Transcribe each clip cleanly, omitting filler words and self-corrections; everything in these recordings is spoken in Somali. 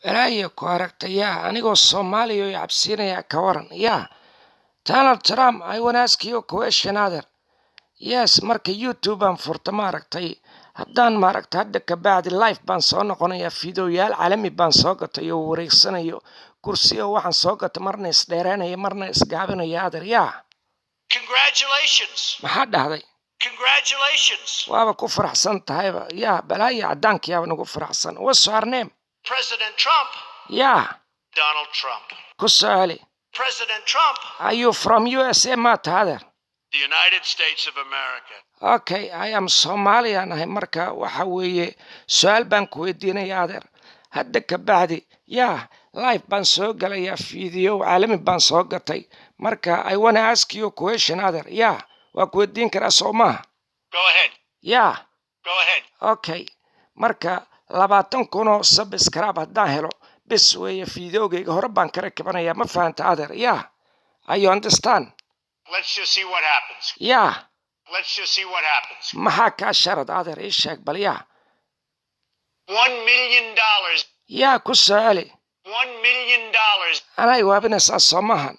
Balaayo ku aragta. Yaa, anigoo Soomaaliya oo cabsiinaya, ka waran? Yaa Donald Trump, I wanna ask you a question, adeer. Yes, marka YouTube aan furta, maaragtay, haddaan maaragtay hadda kabacdi live baan soo noqonayaa. Fideoyaal caalami baan soo gatay oo wareegsanayo, kursiyo waxaan soo gatay, marna isdheereynaya, marna isgaabinaya, adeer. Yaa. Congratulations. Maxaa dhahday? Congratulations. Waaba ku faraxsan tahayba. Yaa, balaayo, caddaankiyaaba nagu faraxsan. What's your name? President Trump. Yaa. Donald Trump. Ku soo celi. President Trump. Are you from USA ma tahay, adeer? The United States of America. Okay, I am Somalian ahay. Marka waxa weeye, su-aal baan ku weydiinaya, adeer. Hadda ka bacdi, yaa, live baan soo galayaa, video caalami baan soo gatay. Marka I wanna ask you a question, adeer. Yaa, waa ku weydiin karaa, soo maaha? Go ahead. Yaa. Go ahead. Okay, marka 20,000 oo subscribe haddaan helo, bis weeye, videogayga hore baan ka rakibanayaa. Ma fahanta, adeer? Yaa, I understand. Let's just see what happens. Yaa. Let's just see what happens. Maxaa kaa sharad, adeer? Ii sheeg bal. Yaa. $1 million. Yaa, ku soo celi. $1 million. Anay waabinaysaa, soomahan?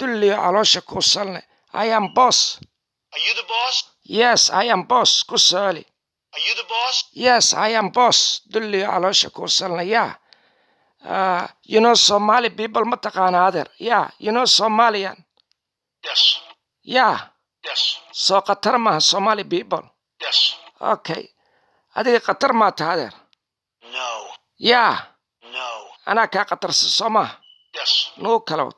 Dulliyo caloosha kuusalne. I am boss. Are you the boss? Yes, I am boss. Ku soo celi. Are you the boss? Yes, I am boss. Dulliyo caloosha kuusalne. Yaa, you know Somali people? Ma taqaana, adeer? Yaa, you know Somalian? Yes. Yaa. Yes. Soo khatar maaha Somali people? Yes. Okay, adiga khatar maa taha, adeer? No. Yaa. No. Anaa kaa khatarsa, soo maaha? Yes. Nuu kalowd.